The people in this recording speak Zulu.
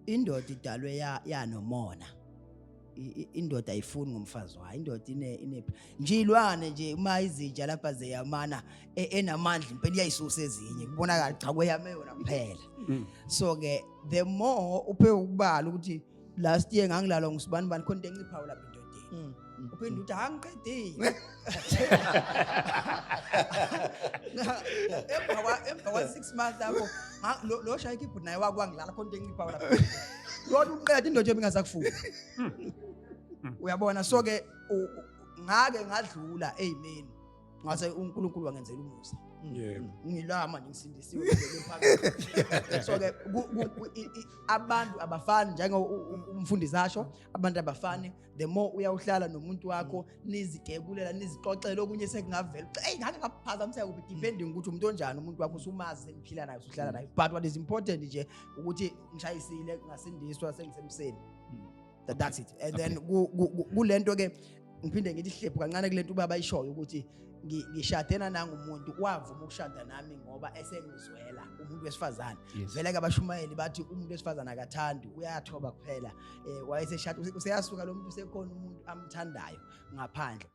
Indoda idalwe yanomona. Indoda ayifuni ngomfazi wayo. Indoda ine nje ilwane nje, uma izinja lapha zeyamana, enamandla impela iyayisusa ezinye, kubonakala cha kweyame yona kuphela. So ke the more uphe ukubala ukuthi last year ngangilalwa ngusibani bani, khona into enciphayo lapha endodeni. Uphinde uthi angiqedile emva kwa 6 months lapho lo shaya ikeyboard naye wakwangilala, khona into enciphayo lapha. Lona uqeda indoda ebingasakufuni, uyabona? So ke ngake ngadlula eyimeni, ngase uNkulunkulu wangenzela umusa. Ngila manje ngisindisiwe, ngibeke phakathi. So ke abantu abafani, njengo umfundisi asho, abantu abafani. The more uyawuhlala nomuntu wakho, nizikebulela, nizixoxela, okunye sekungavela, hey, ngake ngaphazamiseka kuphi, depending ukuthi umuntu onjani umuntu wakho, usumazi, seniphila naye, usuhlala naye. But what is important nje ukuthi ngishayisile, ngasindiswa, sengisemseni. That's it. And then kulento ke ngiphinde ngithi hlephu kancane kulento ubaba ayishoyo ukuthi ngishadena nangumuntu wavuma ukushada nami ngoba esengizwela umuntu wesifazane. Vele ke abashumayeli bathi umuntu wesifazane akathandi, uyathoba kuphela. Wayeseshada, useyasuka lo muntu, sekhona umuntu amthandayo ngaphandle.